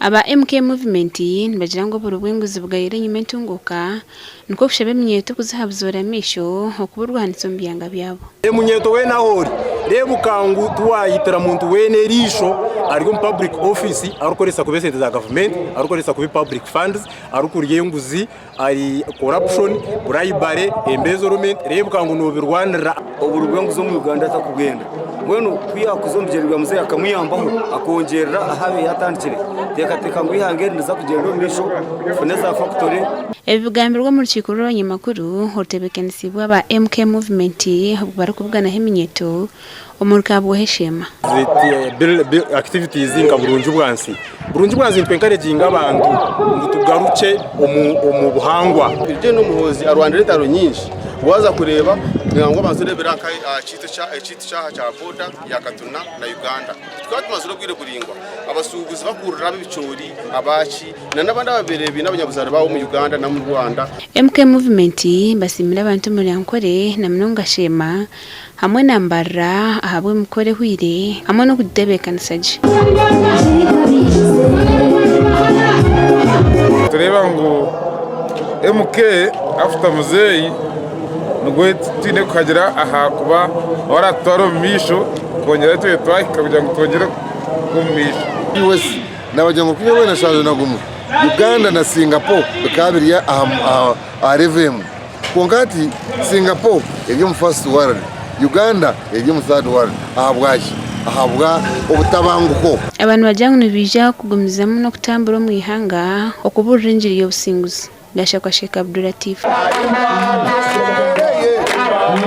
Aba MK Movement nibagira ngu oburi bw'enguzi bugayire enyima entunguuka nikwo kushaba eminyeeto kuzihabuzoora amaisho okuburwanisa omu byanga byabo. Emunyeeto weena ahu ori, reebuka ngu tiwayitira muntu weena eriisho ari omu public office arikukoresa kubi esente za gavumenti, arikukoresa kubi public funds, arikurya enguzi, ari corruption, bribery, embezzlement, reebuka ngu noobirwanirira. Oburi bw'enguzi omu Uganda takubwenda. Mbwenu ku yaakuza omu bigyere bya muzeeyi akamuyambaho akongyerera ahu abaire atandikire, teekateeka ngu eihanga eri niriza kugyenda omu maisho tufune za fakitore. Ebi bigambirwe omu rukiiko rw'abanyamakuru orutebeekanisiibwe aba MK Movement obwo barikubuganaho eminyeeto omuri Kabwohe Sheema. Activities nka Burungi Bwansi. Burungi Bwansi nitwe encouraginga abantu ngu tugarukye omu buhangwa. Gen Muhoozi arwanire entaro nyingi waaza kureeba nangwa obanza oreebera nka aha kiiti kyaha kya boda ya Katuna na Uganda. Tukaba tumazire obwire buraingwa abasuubuzi bakurira ab'ebicoori, abaaki n'abandi ababaire baine abanyabuzaare baabo omu Uganda n'omu Rwanda. MK Movement basiimire abantu omuri Ankole na munonga Sheema hamwe na Mbarara ahabw'emikoro ehweire hamwe n'okugitebeekanisa gye. Nitureeba ngu MK after muzeeyi nigwe twine kuhagira ahakuba niwe aratutwara omu maisho kwongyera ahu twabaire twahika kugira ngu twongyere omu maisho. US nabagira ngu 47 Uganda na Singapore bikaba biri aha level emwe. Kwonka hati Singapore eri omu first world, Uganda eri omu third world. Ahabwaki? Ahabwa obutabanguko. Aba nibagira ngu nibaija kugumizamu n'okutambura omu ihanga okubuurira engiri y'obusinguzi. Gashakwa Sheikh Abdulatif.